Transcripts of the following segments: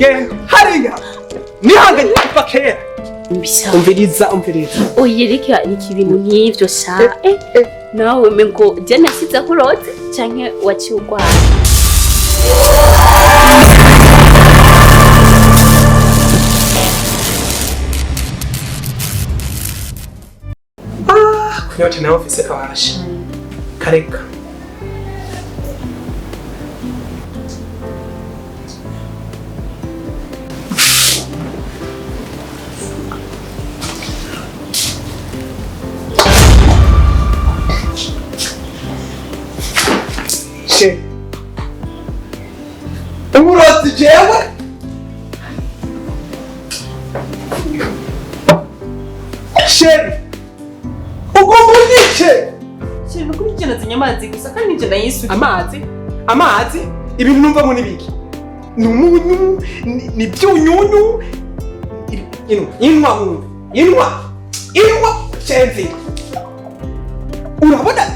Genda hariya nihanganye kuva kera. Umviriza, umviriza. Oya, reka reka ibintu nk'ivyo sha. Nawe mengo je nasize akurotse canke waciye urwara? Kunyota nawe ufise kabasha kareka. She uburozi jewe. Sheri, ugomba unyice. Chéri, nukuri njye nazanye amazi gusa kandi njye ndayisuka. Amazi, amazi, ibintu numva ngo nibiki? Ni umunyu, ni byunyunyu. Inwa, inwa wumve, inwa, inwa cenzi. Urabona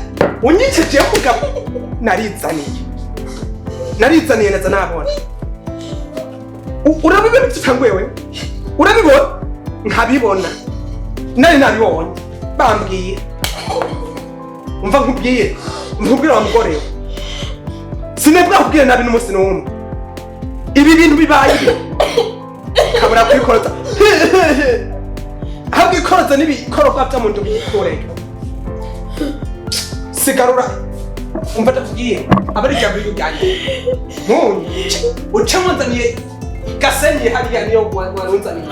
unyice jewe mugabo narizaniye, narizaniye naza nabona. Urabibona ibyo utanguye wewe? Urabibona? Nkabibona, nari nabibonye bambwiye. Umva nkubwiye, nkubwira wa mugore we, sinebwa kubwira nabi n'umunsi n'umwe. Ibi bintu bibaye ibi kabura kwikoroza, ahubwo ikoroza n'ibikororwa byo mu nzu biyikoreye sigarura. Umva ndakubwiye, aba ari ijambo ry'ujyanye ntunyu uce nkunzaniye gasenyi hariya niyo warunzaniye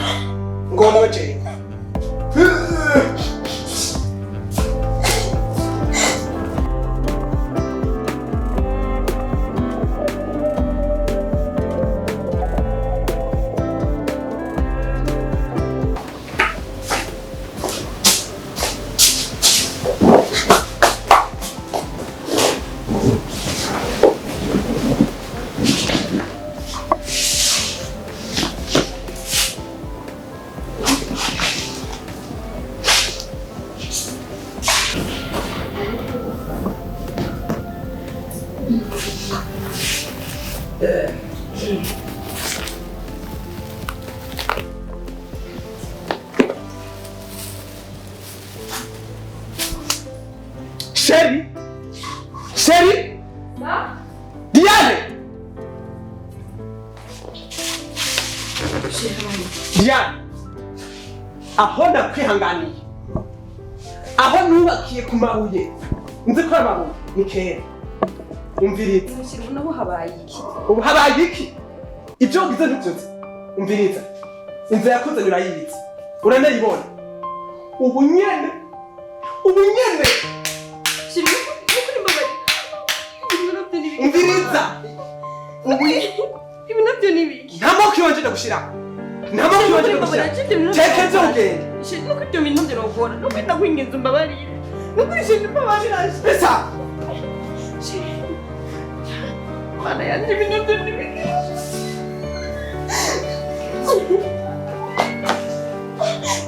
ngomba jewe. Chérie. Chérie. Diane. Diane. Aho nakwihanganiye, aho nubakiye ku mabuye, nzi ko ari amabuye ni kera. Umviriza. Chéri, ubu naho habaye iki? Ubu habaye iki? Ibyo wagize ntibyuze. Umviriza, inzu yakuzanye urayizi, uranayibona ubu nyene, ubu nyene. Chéri, nukuri mbabarira. Ibintu nabyo ni ibiki? Umviriza, ubu Ibi nabyo ni ibiki? Nta moko iwanje ndagushirako, nta moko iwanje ndagushirako. Tekeze ugende. Chéri, nukuri ibyo bintu nabyo nogora. Nukuri ndakwinginze umbabarire. Nukuri chéri, mbabarira. Bisa. Chéri. Mana yanjye, ibi nabyo ni ibiki?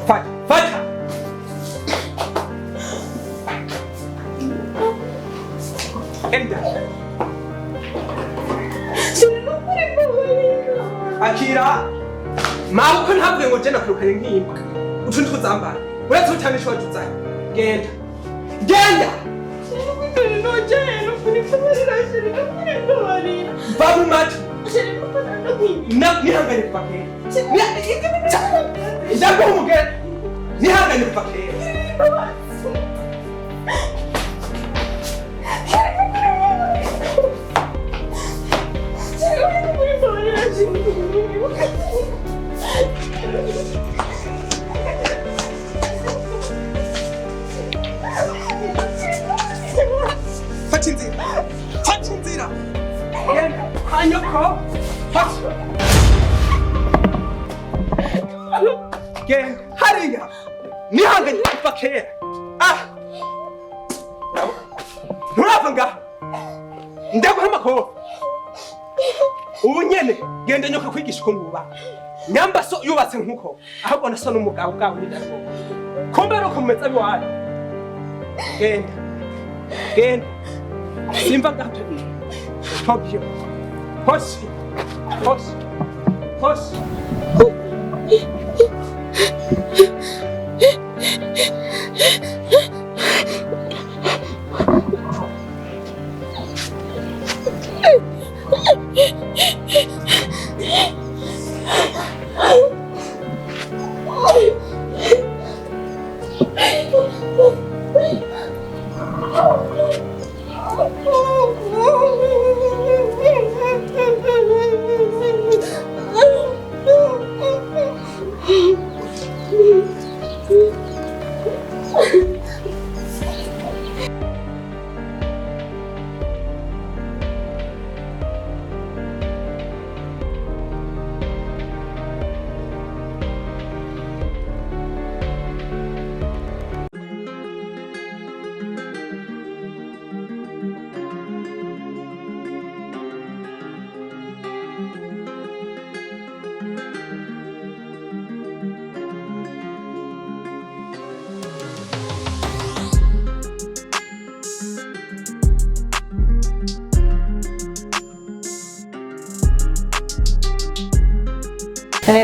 Fata, fata. Enda. Chéri, nukuri mbabarira. Akira mabukwe, ntabwo ngo jenda kwirukanye nk'imbwa utu ntuzambara uretse utanga ishoti uzanye. Genda, genda. Chéri, nukuri nogeye, nukuri mbabarira, chéri, nukuri mbabarira. Va mu matwi. Chéri, nukuri ndakwinginze. Nihangane kuva kera. Ndaguha umugeni, nihangane kuva kera. Chéri, nukuri mbabarira, chéri, nukuri mbabarira. Fata inzira, fata inzira, genda kwa nyoko. Fata, genda hariya. Nihanganye kuva kera. Ah, nturava ngaha, ndaguha amakoro ubu nyene. Genda, nyoka kwigisha ukuntu wubaka. Nyamba so yubatse nkuko, ahubwo na so n'umugabo bwawe nidashoboka kumbe ari uko mumeze abiwanyu. Genda, genda, simva ngaha. Tobyo, hoshi, hoshi, Hoshi.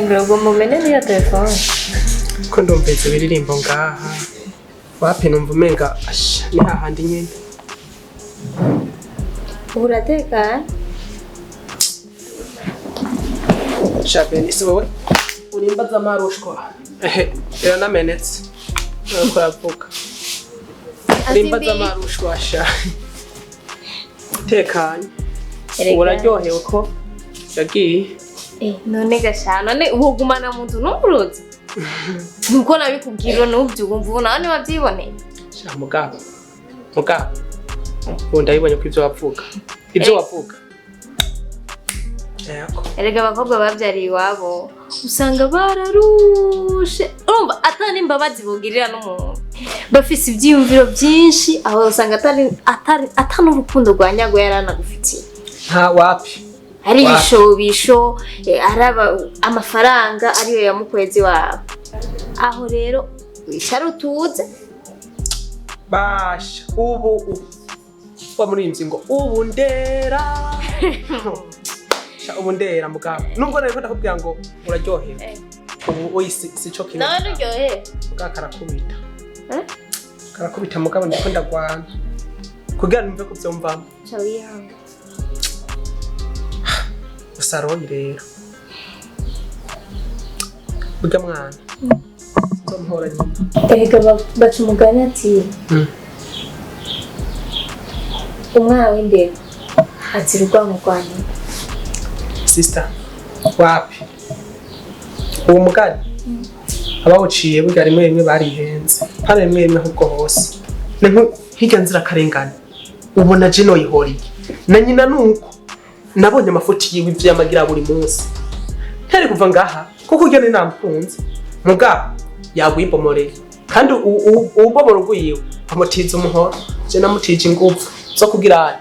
Bro, mumene niyo telefone. Ko ndumvise ibiririmbo ngaha. Wapi numva umenga asha ni hahandi nyene. Uratekanye? Shabeni si wowe urimbaza amarushwa. Ehe, iranamenetse. Nuko yavuga. Urimbaza amarushwa sha. Tekanye. Uraryohewe ko yagiye. None gasha none wogumana mu nzu n'umurozi nuko nabikubwira n'ubyumva ubu nawe wabyiboneye. Sha mugabo ubu ndabibonye ko ibyo wavuga yego. Erega abakobwa babyariye iwabo usanga bararushe, urumva atari imbabazi bugirira n'umuntu, bafise ibyiyumviro byinshi, aho usanga atari n'urukundo rwa nyago yaranagufitiye. Nta wapi ari ibishobisho, araba amafaranga ariyo yamukwezi wawe. Aho rero wicara utuze basha ubu wa murinzi ngo ubu ndera. Sha ubu ndera mugabo nubwo nariko ndakubwira ngo uraryohewe ubu oyi si cyo kimwe. Nawe uryohe mugabo karakubita. Karakubita mugabo ndiko ndagwana kugira numve ko vyomvamo. Cha wihanga Saroyi rero burya mwana nzomuhora nyuma. Erega baca umugani ati umwana w'indero azira urwango rwa nyina. Sister wapi uwo mugani abawuciye burya rimwe rimwe barihenze pana rimwe rimwe ahubwo hose ni nk'irya nzira karengane ubona jino yihoriye na nyina nuko nabonye amafuti yiwe ivyo yamagira buri munsi ntari kuva ngaha kuko urya ni namukunze mugabo yagwimbomoreye kandi uwubomora ugwiwe amutiza umuhoro je namutije inguvu zo kugira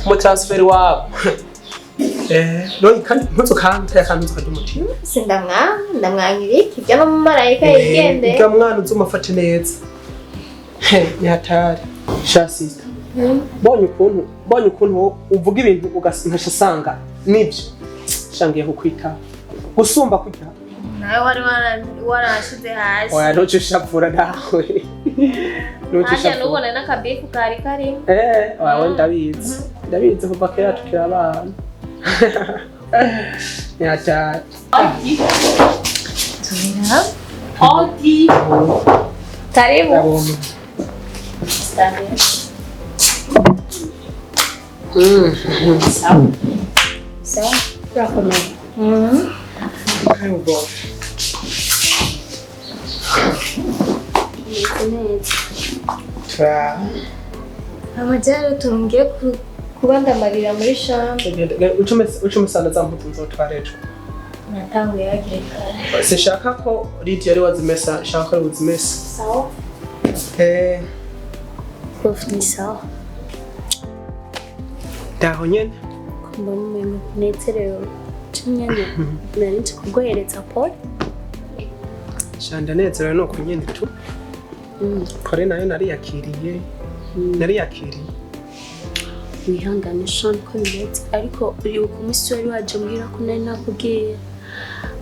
kumutransferi wabo. None kandi ntuzukante akantu nzukarya umutima. Sindamwankira iki ibyo n'umumarayika yigendeye. Urya mwana uzumufate neza. Ni hatari. Sha sister. Bonye ukuntu uvuga ibintu ugasanga sanga nibyo. Shangiye kukwita. Gusumba kurya. Nawe wari warashize hasi. Oya ntuce ushavura nawe. Ntuce ushavura. Nubona n'akabifu kari karimo. Oya ndabizi. Ndabizi kuva kera tukiri abana. Ni hatari. Tumira. Odi. Karibu. Sawa. Sawa. Urakomeye. Karibu. Meze neza. Tra. Amajyaro tungiye kuba ndamarira muri chambre. Ucume sana za mpuzu nzotwara ejo. Natanguye hakiri kare. Sinshaka ko Lydia ari wazimesa, nshaka ko ari uzimesa. Sawa. Prof ni sawa. Ndaho nyene. Mbona umengo nezerewe. Nyene nari nzi kuguhereza Paul. Sha ndanezerewe nuko nyene tu. Kore nayo nariyakiriye. Nariyakiriye. Wihangane Sean, ko bimeze, ariko uribuka umunsi wari waje muhira ko nari nakubwiye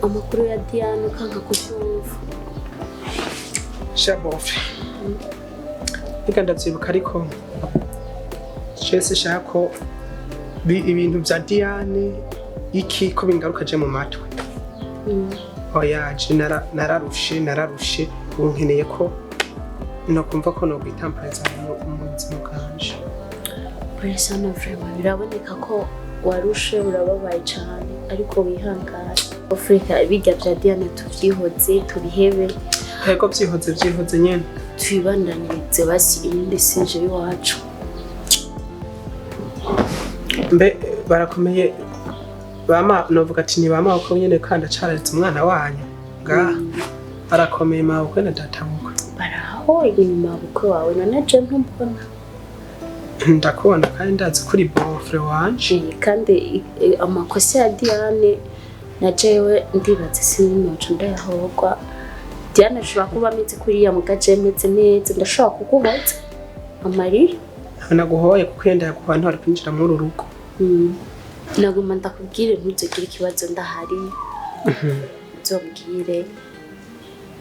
amakuru ya Diane ukanka kubyumva? Sha beau-frère, reka ndavyibuka, ariko je sinshaka ko ibintu vya Diane iki ko bingaruka je mu matwi. Oya, je nararushe, nararushe. Ubu nkeneye ko nokumva ko nokwitampareza mu buzima bwanje. Pole vraiment, biraboneka ko warushe, urababaye cyane, ariko wihangane. Afrika bijya bya Diane tuvyihoze, tubihebe. Yego, vyihoze, vyihoze nyene. Twibandanirize basi iyindi sujet y'iwacu. Mbe barakomeye bama? Novuga ati ni bama uko nyene kandi acaretse umwana wanyu ngaha barakomeye, mabukwe na databukwe? Baraho inyuma, bukwe wawe. None je ntumbona? Ndakubona kandi ndazi ko uri beau-frère wanje. Kandi amakosa ya Diane na jewe ndibaza sininoco ndayahogwa. Diane ashobora kuba ameze kuriya, muga je meze neza, ndashobora kuguhoza amarira. Naguhoye kuko iyo ndayaguhoye ntiwari kwinjira muri uru rugo. Naguma ndakubwire, ntuzogire ikibazo, ndahari, uzombwire.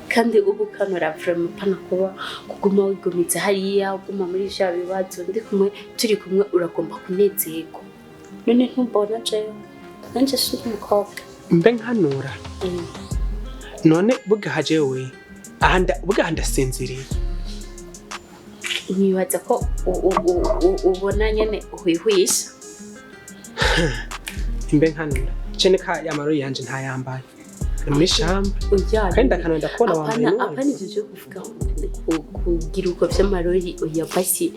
Kandi ubu kanura vraiment, pana kuba kuguma wigumiza hariya, uguma muri vya bibazo. Ndi kumwe, turi kumwe, uragomba kunezerwa. None ntumbona jewe? Nanje sindi umukobwa? Mbe nkanura. None bugaha jewe aha bugaha ndasinziriye. Nibaza ko ubona nyene uhwihwisha. Mbe nkanura cene ka yamarori yanje ntayambaye, ari muri chambre. Oya. Kandi ndakanura, ndakubona wambaye. Apana. None Apana ivyo vyo kuvuga kugira uko vy'amarori. Oya, basi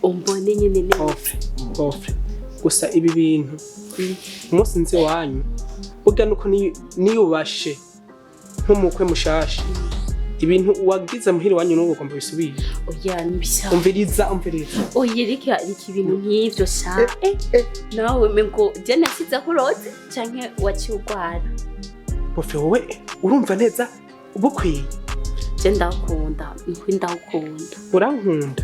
umbone nyene neza. Beau-frère, beau-frère, gusa ibi bintu umunsi nzi wanyu burya nuko niyubashe nk'umukwe mushasha, ibintu wagize muhira iwanyu n'ubu ugomba bisubire. Oya, nibisa. Umviriza, umviriza. Oya, reka, reka ibintu nk'ivyo sha. Nawe mengo je nasize uroze canke waciye urwara. Beau-frère, wowe urumva neza bukwiye? Je ndakunda, nukuri ndakunda. Urankunda?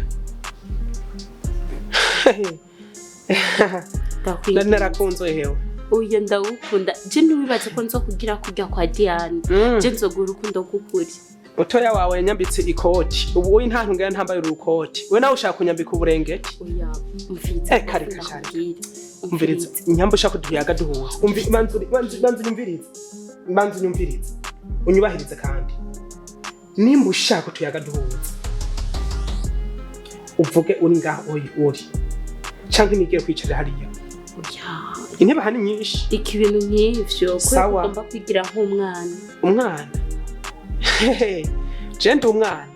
Nari Ndakwinginze. Narakunze hewe. Oya, ndagukunda. Je ntiwibaze ko nzokugira kurya kwa Diane. Je nzoguha urukundo rw'ukuri. Mutoya wawe yanyambitse ikoti, ubu uyu nta ntungana ntambaye urukoti, we nawe ushaka kunyambika uburengeti. Oya, umviriza. Kare, kare. Ndakubwira. Umviriza, inyamba ushaka duyaga duhuza. Umvi, banza banza banza unyumvirize, banza unyumvirize, unyubahirize. Kandi nimba ushaka tuyaga duhuza, uvuge uri ngaho uri uri canke nigire kwicara hariya. Oya. Intebe aha ni nyinshi. Reka ibintu nk'ivyo kubera Sawa. ugomba kwigira nk'umwana. Umwana? Hehe, je ndi umwana?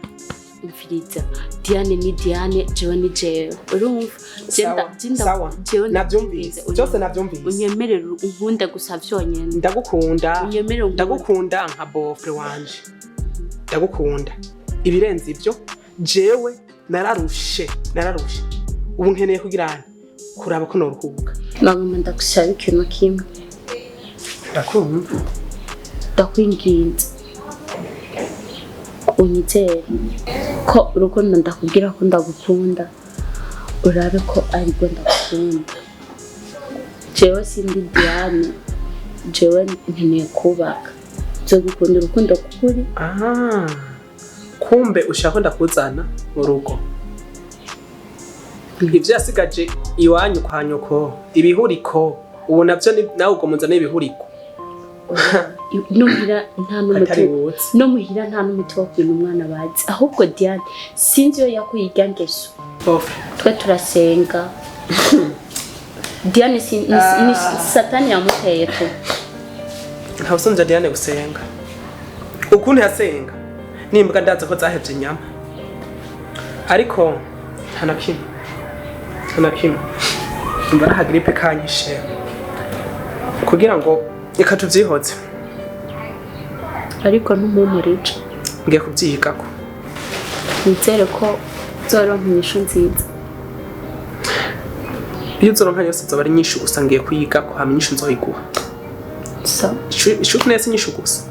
Umviriza, Diane ni Diane, jewe ni jewe, urumva? Je Sawa, sawa. Jewe Navyumvise. ndakwinginze, Byose navyumvise. Unyemerere unkunde gusa vyonyene. Ndagukunda. Unyemerere unkunde. Ndagukunda nka beau-frère wanje, ndagukunda. Ibirenze ibyo, jewe nararushe, nararushe. Ubu nkeneye kugira nti kuraba ko noruhuka. Naguma ndagusaba ikintu kimwe. Ndakumva. Ndakwinginze, unyizere ko urukundo ndakubwira ko ndagukunda, urabe ko arirwo ndagukunda. Jewe sindi Diane, jewe nkeneye kubaka, nzogukunda urukundo kuri. Ah, kumbe ushaka ko ndakuzana mu rugo ivyo yasigaje iwanyu kwa nyoko, ibihuriko. Ubu navyo nawe ugomba unzane ibihuriko. No muhira nta n'umuti. Atari wutse. No muhira nta n'umuti wo kwina umwana bazi. Ahubwo Diane sinzi iyo yakuye irya ngeso. Beau-frère. Twe turasenga. Diane si, ni satani yamuteye tu. Nta usonja Diane gusenga ukuntu yasenga, nimbwa ndazi ko zahevye inyama, ariko nta na kimwe, nta na kimwe. Mba naha grippe kanyishe kugira ngo reka tuvyihoze. Ariko ntumumurije. Ngiye kuvyigako. Nizere ko uzoronka inyishu nziza. Iyo uzoronka yose zoba ari nyinshi gusa. Ngiye kuyigako, hama inyishu nzoyiguha. So. Ishuti nese inyishu gusa.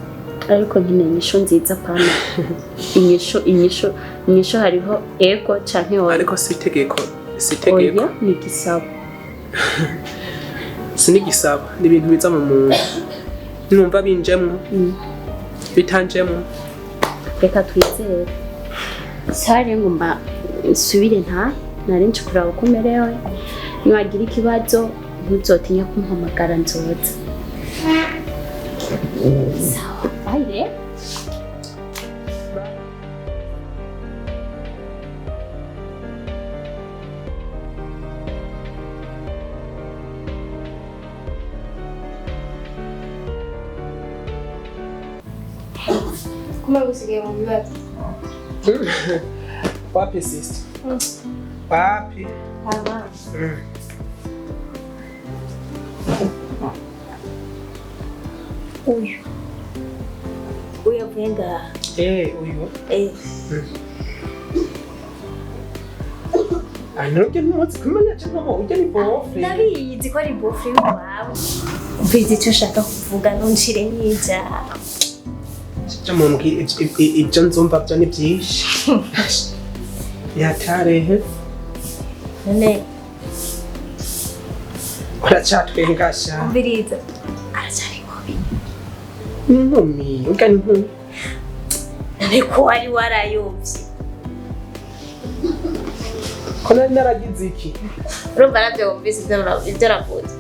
Ariko nkeneye inyishu nziza, pana inyishu, inyishu, inyishu. Hariho ego canke oya. Ariko si itegeko, si itegeko. Oya, ni igisabo. Sinigisaba, ni ibintu biza mu muntu, numva binjemwo, bitanjemwo. Reka twizere. Sare, ngo mba nsubire, nta nari nje kuraba uko umerewe. Niwagira ikibazo ntuzotinye kumpamagara, nzoza. Sawa, bye rero. Kuma gusigaye mu bibazo. Wapi sister, wapi. Uyu uyu avuye ngaha. Eh, uyu? Eh. Ah, nubwo ntuzi kumenya cyangwa ujya ni beau-frère. Ndabizi ko ari beau-frère wawe. Mbizi icyo ushaka kuvuga, ntuncire n'ijambo. Cyo mumbwira ibyo nzumva byo ni byinshi yatarehe. None Uracatwengasha. Umviriza, aracyari mubi? Inkumi, urya ni inkumi. None ko wari warayobye? Ko nari naragize iki? Urumva nabyo wumvise ibyo navuze.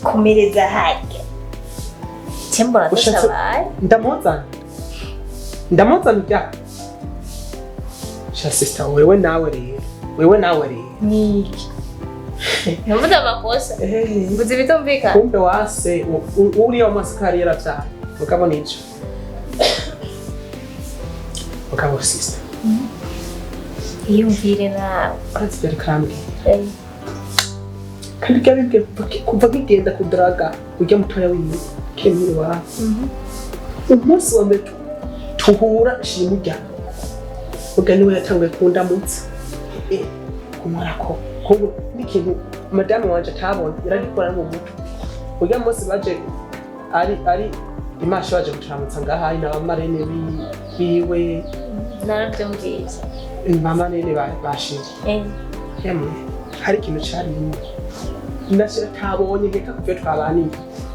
Komereza harya cyembona. Dushabaye. Ndamuzana, ndamuzana ujya sha sister. Wewe nawe rero, wewe nawe rero. Niki ntuvuze amakosa? Eh. Mvuze ibitumvikana. Kumbe wase uriya wamasukari yaravyaye mugabo nico mugabo sister. Iyumvire nawe. Urazi ibyo ariko arambwira? Eh. Kandi byabibwiye kuva nkigenda kudaraga ujya mutoya wiwe kemuri wawe. Umunsi wa mbere tuhura nshimurya ubwo niwe yatanguye kundamutsa. Kumurako kubu n'ikintu madamu wanje atabona yaragikora no mu mutwe. Urya munsi baje ari imasho baje kuturamutsa ngaha ari n'abamarene biwe. Narabyumvise. Bamarene bashira. Eh. Yemwe, hari ikintu carimo nashira atabonye, nkeka kuvyo twabaniye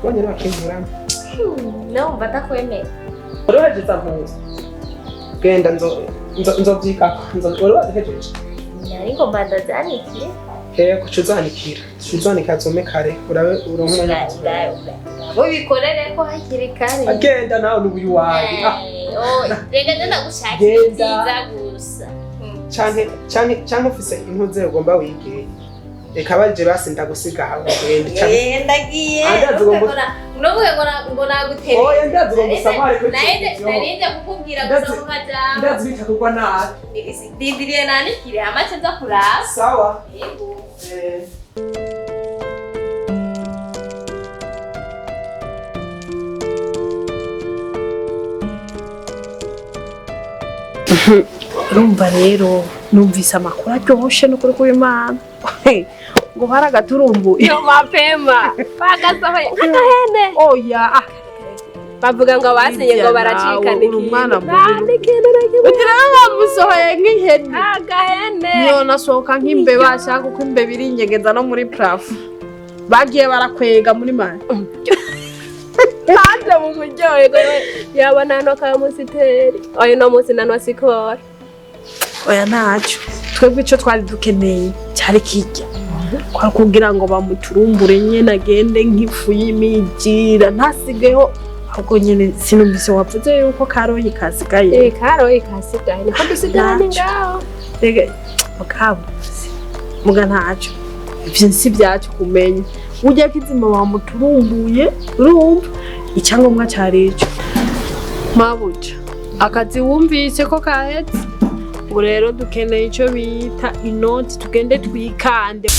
bonye n'abakinkuramo. Nawe wumva atakwemera. Wari wahejeje mpuzu? Genda, nzovyigako. Wari wazihejeje? Ariko mbandazanikiye. Yego, cuzanikira, cuzanikira zume kare, urabe uronke umwanya. Mubikorere ko hakiri kare. Agenda nawe n'ubuyu wawe. Ah, Eh, oh, reka nje ndagushakira. Genda. Ibyiza gusa. Canke ufise impuzu ugomba wige, reka baje basi ndagusiga aho ugende canke Eh, ndagiye. Andazi ugomba- Nuvuge ngo ngo nagutereye. Oya, ndazi ugomba usamare kuri televiziyo. Narinze kukubwira gusa Ndazi- mu majambo. Ndazi bitakugwa nabi. Ndindiriye nanikire amace nza kuraba. Sawa. Yego. Eh. Urumva rero numvise amakuru aryoshye n'ukuri kw'Imana ngo baragaturumbuye. Yo mapema bagasohoye nk'agahene. Oya ah. Bavuga ngo abasinye ngo Lydia, baracikana. nawe uri umwana ikintu mubi. nta n'ikintu na kimwe. Ugira ngo bamusohoye nk'ihene. Agahene. Niyo nasohoka nk'imbeba, ashaka uko imbeba irinyegeza no muri plafond bagiye barakwega muri mani. Hanze mu kuryoherwa yabona hano ka musiteri oya uno munsi nanwa sikoro. Oya ntacyo, twebwe icyo twari dukeneye cyari kijya kwari kugira ngo bamuturumbure nyene agende nk'ifu y'imigira ntasigeho. Ahubwo nyene sinumvise wavuze yuko karoyi kasigaye. Eh, karoyi kasigaye, niko dusigaranye ngaho. Rega mugabo muga ntacyo, ivyo si byacu kumenya. Urya kizima bamuturumbuye, urumva icyangombwa cari ico. Mabuja, akazi wumvise ko kahetse, ubu rero dukeneye ico bita inoti, tugende twikande.